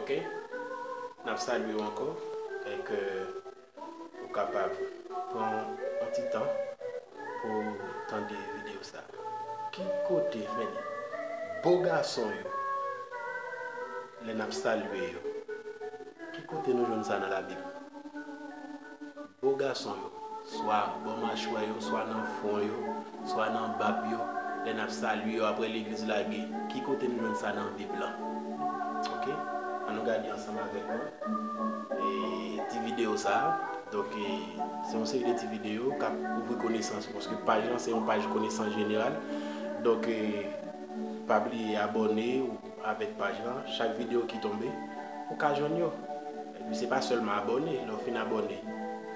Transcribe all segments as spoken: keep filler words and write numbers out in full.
Ok? N ap salye w ankò. Èske ou kapab pran yon ti tan pou w tande videyo sa a? Ki kote, men, bo gason yo, lè n ap salye yo, ki kote nou jwenn sa nan Labib? Bo gason yo, swa bò machwè yo, swa nan fwon yo, swa nan bab yo, lè n ap salye yo apre legliz lage. Ki kote nou jwenn sa nan Bib lan? Ok? Ann nou gade ansanm avèk mwen, e, ti videyo sa a. Donk, e, se yon seri de ti videyo k ap ouvri konesans ou, paske paj lan se yon paj konesans jeneral. Donk, e, pa bliye abòne ou avèk paj lan. Chak videyo ki tonbe, ou ka jwenn yo. Epi se pa sèlman abòne, lè w fin abòne,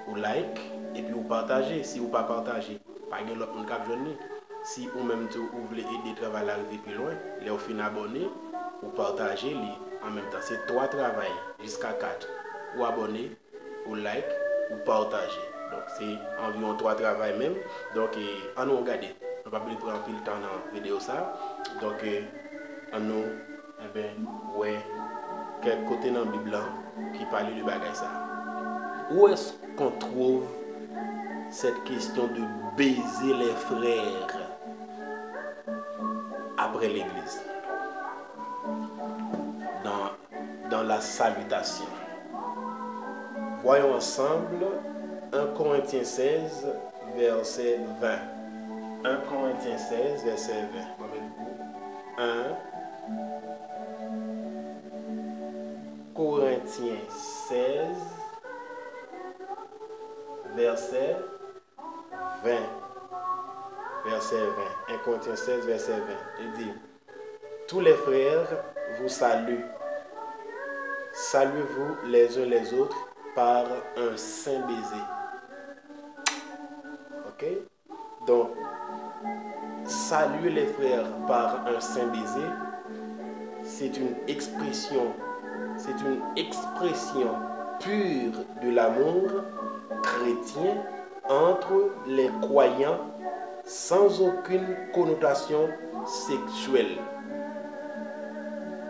ou like, epi ou pataje. Si ou pa pataje, pa gen lòt moun k ap jwenn li. Si ou menm tou ou vle ede travay la rive pi lwen, lè w fin abòne, ou pataje li an menm tan. Se twa travay jiska kat. Ou abòne, ou like, ou pataje. Donk, se anviwon twa travay menm. Donk, e, ann nou gade. Nou pa vle pran anpil tan nan videyo sa. Donk, e, ann nou, enben, wè kèk kote nan Bib lan ki pale de bagay sa. Où est-ce qu'on trouve cette question de baiser les frères après l'église? Dans, dans la salutation. Voyons ensemble un Corinthiens seize, verset vingt. Un Corinthiens seize, verset vingt. Mwen met pou un Corinthiens seize, verset vingt. Verset vingt. Un Corinthiens seize, verset vingt. Il dit, tous les frères vous saluent. Saluez-vous les uns les autres par un saint baiser. Ok? Donc, saluer les frères par un saint baiser, c'est une expression, c'est une expression pure de l'amour chrétien entre les croyants sans aucune connotation sexuelle.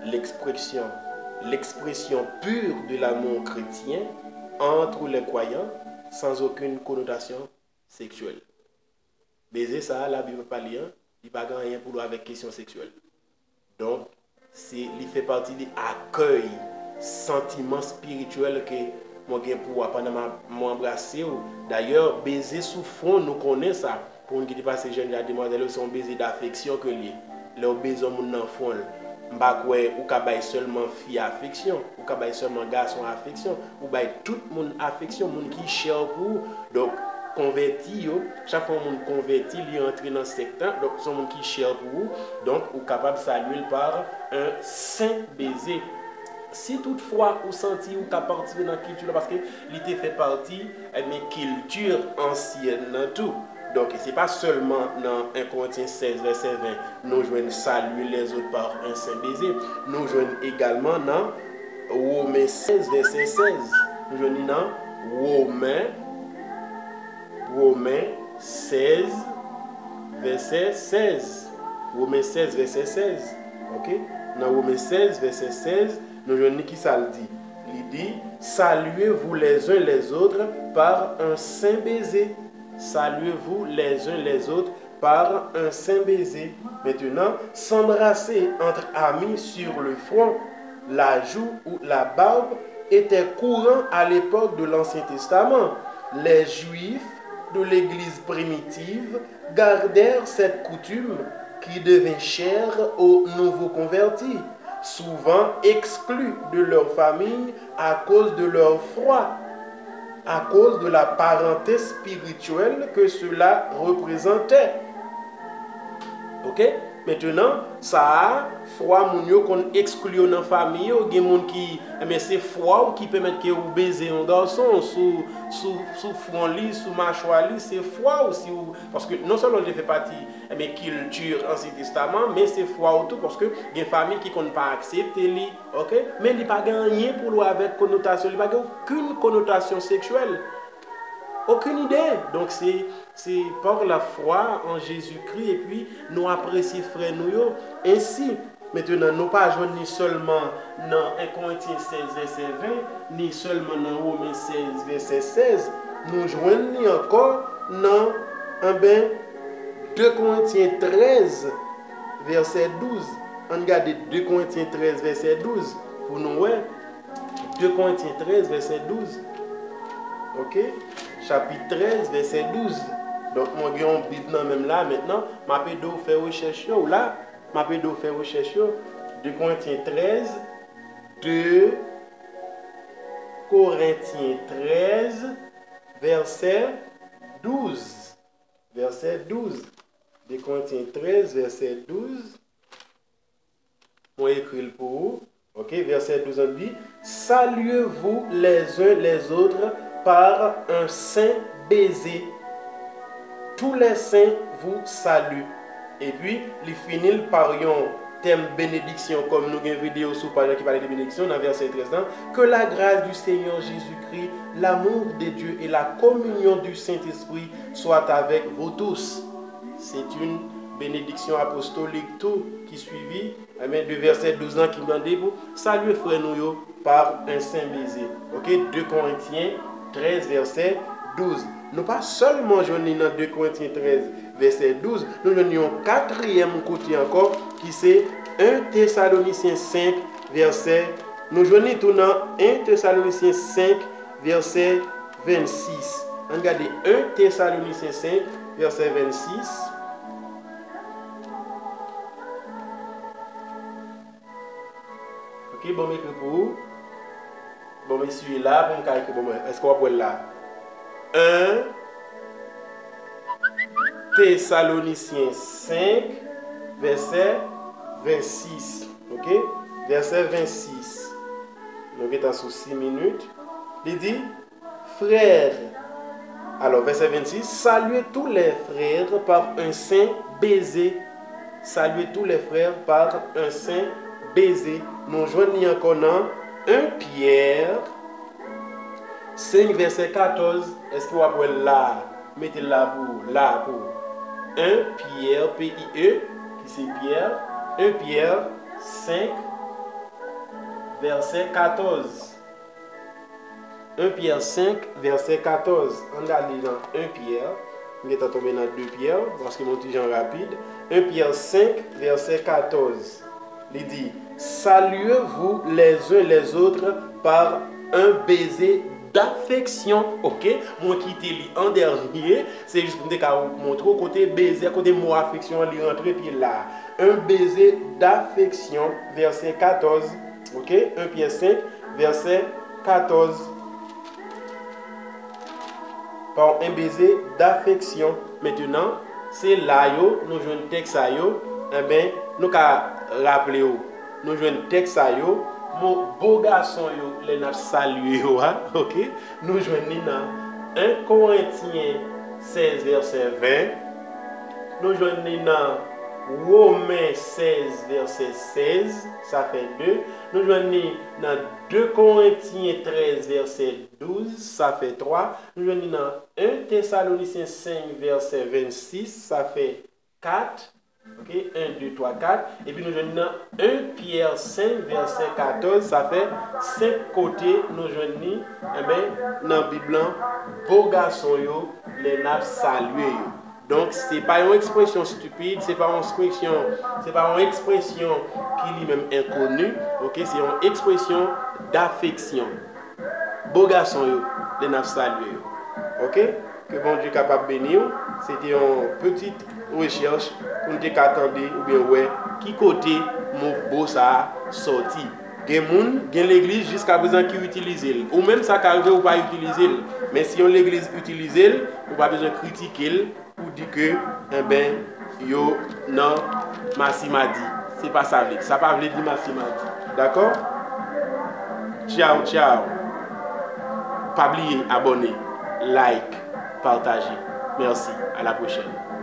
L'expression, l'expression pure de l'amour chrétien entre les croyants sans aucune connotation sexuelle. Beze sa a Labib ap pale an, li pa gen anyen pou l wè avèk kesyon seksyèl. Donk, se, li fè pati de akèy santiman espirityèl ke mwen gen pou w a pandan m a, mwen anbrase w. Dayè, beze sou fwon, nou konnen sa. Pou moun ki te pase jèn jan demwazèl yo, se yon beze dafeksyon ke l ye. Lè w beze yon moun nan fwon l, m pa kwè ou ka bay sèlman fi afeksyon, ou ka bay sèlman gason afeksyon, ou bay tout moun afeksyon, moun ki chè pou ou. Donk, konvèti yo, chak fwa yon moun konvèti, li rantre nan sèk lan, donk se yon moun ki chè pou ou, donk ou kapab salye l pa un saint baiser. Si toutfwa ou santi ou ka patisipe nan kilti la, paske li te fè pati, ebyen, kilti ansyèn nan tou. Donk, se pa sèlman nan un Corinthiens seize, verset vingt, nou jwenn saluez les autres par un saint baiser. Nou jwenn egalman nan Women sèz, vèsè sèz. Nou jwenn li nan Women, Women sèz, vèsè sèz. Women sèz, vèsè sèz. Ok? Nan Women sèz, vèsè sèz, nou jwenn li ki sa l di. Li di, saluez-vous les uns les autres par un saint baiser. Saluez-vous les uns les autres par un saint baiser. Maintenant, s'embrasser entre amis sur le front, la joue ou la barbe était courant à l'époque de l'Ancien Testament. Les Juifs de l'Église primitive gardèrent cette coutume qui devint chère aux nouveaux convertis, souvent exclus de leur famille à cause de leur foi, à cause de la parenté spirituelle que cela représentait. Ok? Maintenant, sa a, fwa moun yo konn ekskli yo nan fanmi yo. Gen moun ki, ebyen, se fwa w ki pèmèt ke ou beze yon gason sou, sou, sou fwon li, sou machwa li, se fwa w, si w, paske non sèlman li te fè pati, ebyen, kilti Ansyen Testaman, men se fwa w tou, paske gen fanmi ki konn pa aksepte li, ok? Men li pa gen anyen pou l wè avèk konotasyon, li pa gen okenn konotasyon seksyèl. Okenn ide. Donk, se, se par la foi en Jésus-Christ, epi nou apresye frè nou yo. Ensi, Mentenan, nou pa jwenn li sèlman nan en Korentyen sèz vèsè ven, ni sèlman nan Women sèz vèsè sèz, nou jwenn li ankò nan, enben, de Korentyen trèz vèsè douz. Ann gade de Korentyen trèz vèsè douz pou nou wè. De Korentyen trèz vèsè douz. Oke? Chapit trèz vèsè douz. Donk, mwen gen yon Bib nan men m la mentnan, m ap ede w fè rechèch yo la. M ap ede w fè rechèch yo. De Korentyen trèz, de Korentyen trèz, vèsè douz. Vèsè douz. De Korentyen trèz, vèsè douz. Mwen ekri l pou ou. Oke, vèsè douz an di, Saluez-vous les uns les autres par un saint baiser. Tous les saints vous saluent. Epi, li fini l pa yon tèm benediksyon, kòm nou gen videyo sou paj la ki pale de benediksyon nan vèsè trèz lan. Que la grâce du Seigneur Jésus-Christ, l'amour de Dieu et la communion du Saint-Esprit soient avec vous tous. C'est une bénédiction apostolique tou ki swivi, enben, de vèsè douz lan ki mande pou salye frè nou yo par un saint baiser. Oke, de Korentyen trèz, vèsè douz. Nou pa sèlman jwenn li nan de Korentyen trèz, vèsè douz, nou jwenn li yon katriyèm kote ankò, ki se en Tesalonisyen senk, vèsè, nou jwenn li tou nan en Tesalonisyen senk, vèsè vennsis. Ann gade en Tesalonisyen senk, vèsè vennsis. Ok, bon, m ekri pou ou. Bon, m eseye la pou m ka ekri. Bon, mwen, èske w ap wè l la? En Tesalonisyen senk, vèsè vennsis. Ok? Vèsè vennsis. Nou gentan sou sis minit. Li di, Frères. Alors, verset vingt-six, saluez tous les frères par un saint baiser. Saluez tous les frères par un saint baiser. Nou jwenn li ankò nan en Pyè senk, vèsè katòz. Èske w ap wè l la? Mete l la pou ou, la pou ou. En Pyè, P I E, ki se Pyè. En Pyè senk, vèsè katòz. En Pyè senk, vèsè katòz. Ann gade nan en Pyè. M gentan tonbe nan de Pyè, paske m yon ti jan rapid. En Pyè senk, vèsè katòz. Li di, Saluez-vous les uns les autres par un baiser d'affection. Ok, mwen kite li an dènye. Se jis pou m te ka montre w kote beze, kote mo afeksyon an li rantre pye l la. Un baiser d'affection, vèsè katòz. Ok, en Pyè senk, vèsè katòz. Par un baiser d'affection. Mentenan, se la yo, nou jwenn tèks sa yo, enben, nou ka raple w, nou jwenn tèks sa yo, mo bo gason yo, lè n ap salye yo a, ok? Nou jwenn li nan en Korentyen sèz, vèsè ven. Nou jwenn li nan Women sèz, vèsè sèz, sa fè de. Nou jwenn li nan de Korentyen trèz, vèsè douz, sa fè twa. Nou jwenn li nan en Tesalonisyen senk, vèsè vennsis, sa fè kat. Ok, en, de, twa, kat. Epi nou jwenn li nan en Pyè senk, vèsè katòz, sa fè senk kote nou jwenn li, enben, nan Bib lan, bo gason yo, lè n ap salye yo. Donk, se pa yon ekspresyon stipid, se pa yon ekspresyon, se pa yon ekspresyon ki li menm enkoni, ok, se yon ekspresyon dafeksyon. Bo gason yo, lè n ap salye yo. Ok? Ke Bondye kapab beni w. Se te yon pitit rechèch pou n te ka tande oubyen wè ki kote mo bo sa a sòti. Gen moun, gen legliz jiskaprezan ki itilize l. Ou menm sa ka rive ou pa itilize l. Men si yon legliz itilize l, ou pa bezwen kritike l pou di ke, enben, yo nan masimadi. Se pa sa vle di. Sa pa vle di masimadi. Dakò? Tchaw, tchaw. Pa bliye abòne, like, pataje. Mèsi. A la pwochèn.